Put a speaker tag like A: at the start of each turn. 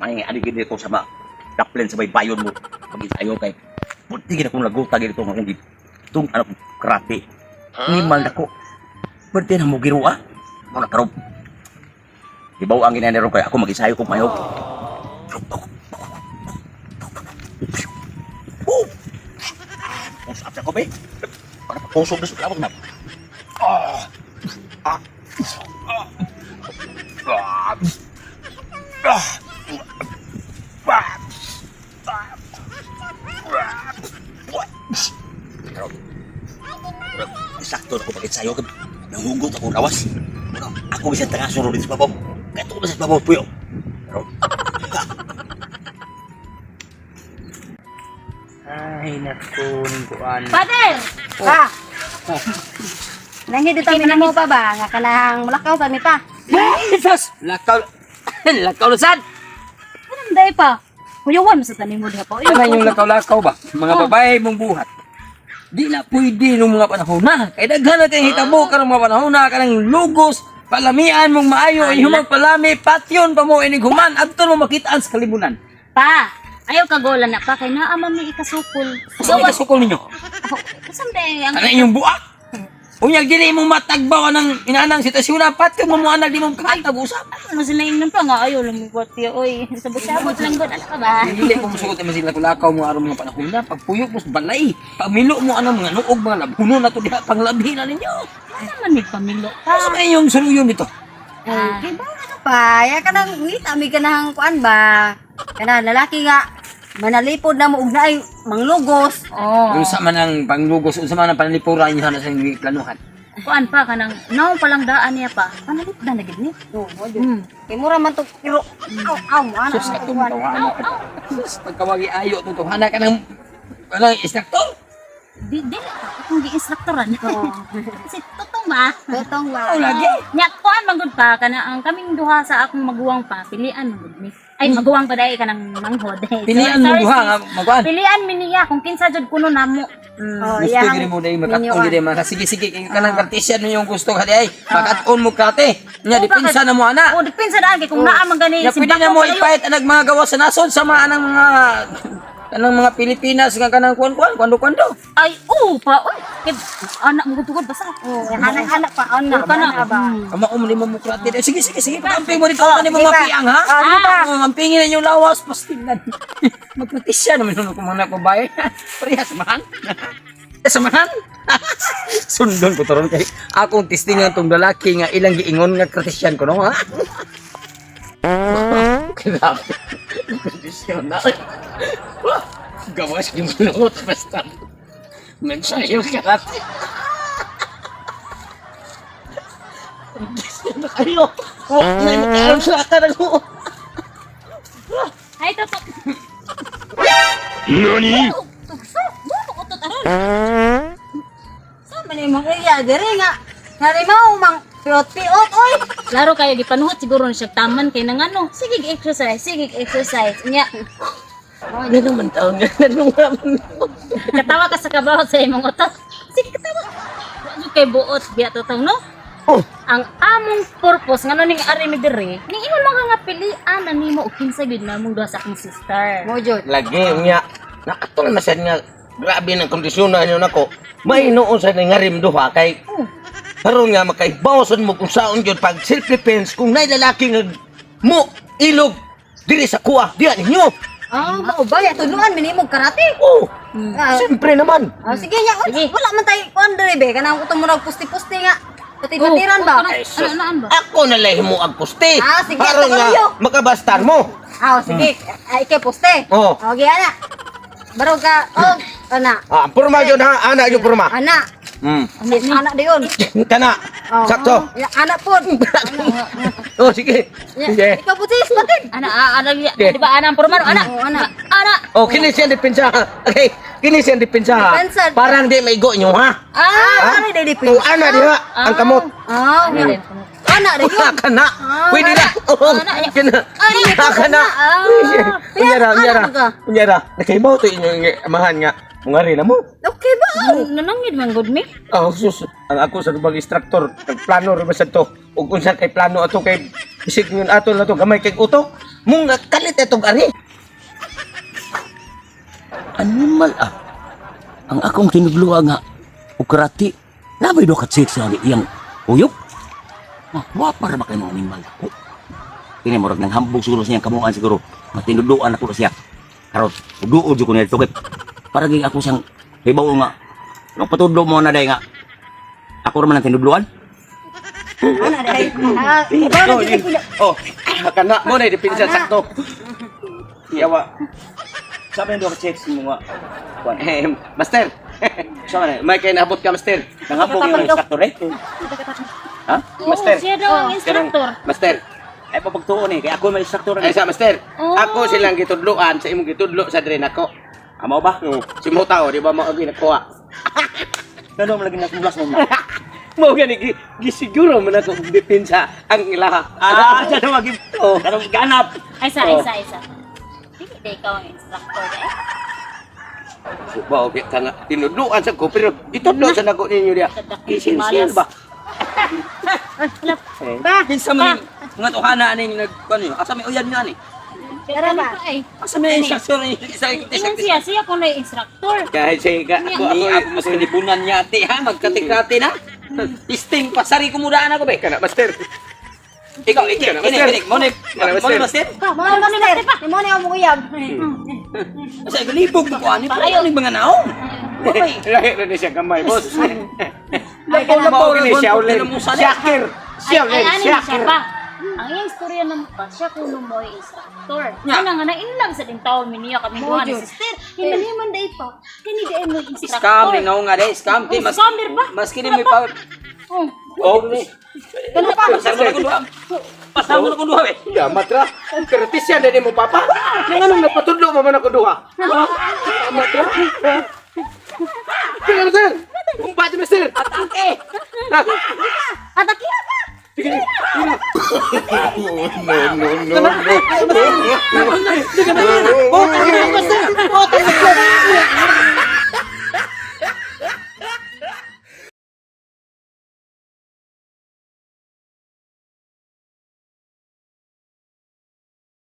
A: May ani gid ko sa ma daplin sa may bayon mo. Pag-isayo kay puti gid akong laguta gid ito nga akong tung ano karate. Ni mal nako. Pwede na mo giruha. Mo na karon. Ibaw ang ginanero kay ako mag-isayo kog mayo. Oh! Usap sa ko be. Para pakusog na sa lawag na. Ah! Ah! Ah! Ah! Ah! Ah! Karon. Sakto na ko pagit sayo. Nanghugot ako lawas. Ano, ako bisan taga suro dito sa babaw. Kaya ko sa babaw puyo. Karon.
B: Ay, naku, ning kuan.
C: Father!
D: Pa. Nanghi dito mi mo pa ba nga kanang mulakaw pa mi pa.
B: Jesus! Lakaw, lakaw lusad!
C: Anong day pa? Kuyawan mo sa tanim mo diha pa.
B: Ano yung lakaw-lakaw ba? Mga babae mong buhat. Di na pwede nung mga panahon na. Kay daghan na kayong hitabo karong mga panahon na kanang lugos, palamian mong maayo, inyong magpalami, patyon pa mo inig human, adto mo makitaan sa kalibunan.
C: Pa! Ayaw kagola na pa kay naa man mi ikasukol.
B: Sa may kasukol ninyo?
C: Kasam day ang
B: Ano inyong buak? Unyag dili mo matagbaw anang inaanang sitwasyon na patyon mo mo anag di mo kakatag usap.
C: ano sila ingnon pa nga ayaw lang mi tiyo oy. Sabot-sabot lang gud ano ka ba?
B: Dili mo musugot naman sila kulakaw mo aron mga panahon na pagpuyok mo sa balay, pagmilo mo anang mga nuog mga labhuno na to diha panglabhi na ninyo.
C: Ano man mi pamilo pa.
B: Asa man inyong suluyon dito?
C: Ah.
D: Kay ba ka pa? Ya kanang ngita mi kanang kuan ba? Kanang lalaki nga manalipod na mo og naay manglugos.
C: Oh.
B: Unsa man ang panglugos, unsa man ang panlipura inyo na sa inyong planuhan.
C: Kuan pa kanang naong palang daan niya pa. Panalipdan na gid ni.
D: No, mo jud. Kay mura man to pero aw aw mo ana.
B: Sus katong tawhana. Sus pagkawagi ayo itong tawhana ka ng walang instructor.
C: Di di akong gi-instructoran. Si totong ba?
D: Totong ba?
B: Oh, lagi.
C: Nya kuan man gud pa kana ang kaming duha sa akong maguwang pa pilian man gud ni. Ay maguwang pa dai kanang manghod.
B: Pilian mo
C: Sorry,
B: duha
C: sis.
B: nga magkuan.
C: Pilian mi niya kung kinsa jud kuno namo.
D: Oh,
B: Gusto
D: iyang
B: gid mo dai makat-on
D: minyoan.
B: gid man. Sige sige kay kanang kartesian mo yung gusto ka di ay. Makat-on mo kate. Nya
C: Oh,
B: depensa na mo ana.
C: Oh, depensa daan kay kung naa man gani
B: Ya pwede na mo
C: kayo.
B: ipahit ang mga gawa sa nasod sa mga anang mga kanang mga Pilipinas nga kanang kuan kuan kuando kuando.
C: Ay, oo pa. Oy, kay anak mo gud basta.
D: Oh, anak-anak pa ana.
C: Kana
D: Ana ba?
B: Kama mo ni mo krate. Sige sige sige pagamping mo dito ano mo mapiang ha.
D: Ah, di ba?
B: Ah, mampingin na yung lawas pastilan. Magkratisya naman nung kung mga babae. Parehas man. Samahan. Sundon ko taron kay akong testingan tong lalaki nga ilang giingon nga kratisyan ko no ha. Grabe. Kondisyon na. Wah, gawas gimunot basta. Mensayo karate. Kondisyon na kayo. Wah, may makaroon sa akin ako.
C: Ay, toto. Nani? Tugso. Mo utot aron.
D: Sa man imong iya diri nga. Ngari mo mang piot-piot oy.
C: Klaro kayo gipanuhot siguro na siya taman kay nangano. Sige exercise, sige exercise. Nya,
B: Ano naman taon nga? Ano naman?
C: katawa ka sa kabaho sa imong utot. Sige katawa. Wa jud kay buot biya totong no.
B: Oh,
C: Ang among purpose ngano ning ari mi diri, ning ingon mga nga pilian na nimo og kinsa gyud namong duha sa akong sister.
D: Mo jud.
E: Lagi niya. Nakatol na siya nga. Grabe ng kondisyon na niyo nako. May noon sa ngarim duha kay karon nga makaibawasan mo kung saon yun pag self defense kung nay lalaki nga mo ilog diri sa kuha diyan ninyo.
D: Ah, mao ba ya tunuan mi nimo karate.
E: Oh,
D: Ah,
E: siyempre naman.
D: ah, sige nya wala,
C: Sige.
D: wala man tay kuan diri be kanang utong murag pusti-pusti nga. Patid-patiran ba?
C: Ano ano ano ba?
E: Ako na lang mo ang puste.
D: Ah, sige,
E: Karon
D: ako
E: nga
D: kayo.
E: makabastar mo.
D: Ah, sige. Ah, ikaw poste.
E: Oo.
D: Okay, ana. Baro ka. Oh, ana.
E: Ah, purma yun ha, ana yun purma.
D: Ana. Ana diyon.
E: Kana.
D: Oh.
E: Sakto.
D: Ya, ana pod.
E: Oh, sige.
D: Ya,
E: Sige.
D: ikaw po sis, patid.
C: Ana ah, ana di ba ana ang pormano ana.
D: Oo, ana.
C: Ana.
E: Oh, kini siya depensa. Okay, kini siya depensa. ha.
D: Depensa.
E: Parang di maigo nyo ha.
D: Ah, ana di
E: Oh, ana diha ang kamot.
D: Ah, ana diyon.
E: Wala ka na.
D: Ah,
E: Pwede na. Oo.
C: Ana,
E: Kana.
D: Ay,
E: Wala ka na.
D: Ah.
E: Unyara, unyara.
D: Ana ka.
E: Unyara. Nakaibaw to inyong amahan nga. Mungari na mo.
D: Okay ba?
C: Nanangid man gud mi.
E: Oh, sus. Ang ako sa lubang instructor, nagplano rin ba sa to? Ug unsa kay plano ato kay bisig yun ato na to gamay kay utok. Mong kalit itong ari.
A: Animal ah. Ang akong tinudluan nga og karate, nabay do ka chicks sa iyang uyop. Ah, wa para ba kay mga animal ako. Kini murag nang hambog siguro sa iyang kamuan siguro. Matinudluan ako siya. Karon, duod jud ko niya kay para gyud ako siyang hibaw nga. Nung patudlo mo na day nga. Ako ra man ang tinudluan.
D: Ana dai. Ah, ikaw na jud ko.
E: Oh, kana mo na depensa sakto. Yawa.
A: Sabi do ka chicks mo nga. Kuan.
E: Eh, master.
A: Sa man
E: May kay naabot ka, master.
A: nanghambog yung instructor eh. Ha?
E: Master.
C: Oo, siya daw ang instructor.
E: Master.
A: Ay papagtuon eh kay ako may instructor
E: Ay
A: eh.
E: sa master.
C: Oh.
E: Ako silang gitudloan sa imong gitudlo sa dre nako.
A: Amo ba?
E: Si mo tao, di ba mo agi nakuha?
A: Kano mo lagi nakumlas mo.
E: Mo gani gisiguro man ako og depensa ang ilaha.
A: Ah, siya na maging
E: Oh.
A: Karong ganap.
C: Ay, sa,
E: Oh.
C: ay, sa, ay, sa. Dili day ikaw ang instructor eh.
E: Ba okay ka nga tinudloan sa ko pero gitudlo sa nako ninyo diya. Isinsil ba?
D: Ba,
B: Kinsa man mga tuhana ani nag kuan niyo? Asa may uyab niyo ani?
D: Tara ba?
C: Ay,
B: Asa may instruction ni isa isa
C: ingon siya, siya kuno yung instructor.
E: Kahit siya ako
B: Ni
E: ako
B: ako mas kalibunan niya ate ha, magkatikrati na. Pisting pasari kumudaan ako be.
E: kana master.
B: Ikaw, ikaw,
E: Kana,
B: kini,
E: master.
B: kini, mo ni,
E: Kana,
B: mo ni
E: master.
B: master.
D: Mo na master. Mo na among uyab.
B: Sa galibog mo ko ani, pero ni mga naong. Okay.
E: Lahi na ni siya gamay, boss.
B: Lapaw, lapaw,
E: Mao gini siya ulin. Shakir. Siya
C: Ay,
E: ulin,
C: ay, ano siya
E: Shakir.
C: pa? Ang iyang istorya naman pa, siya kuno mo yung instructor.
B: Nya.
C: Ano nga na, inlang sa din taon mi niya kami duha ni sister. Hinaliman day pa. Kani day mo yung instructor.
B: Scam ni naong nga day, scam kay
C: Oh,
B: mas
C: scammer ba?
B: Mas kini may power.
C: Oh.
B: Oh, ni. Pasar mo na kung duha. Pasar mo na kung duha be.
E: Ya, matra. Kertisyan na mo papa. Nang anong napatudlo mo man ako duha. Matra. Sige, master. Umpati, master.
B: Atake.
C: Atake ka!
E: Sige, sige.
B: Oh,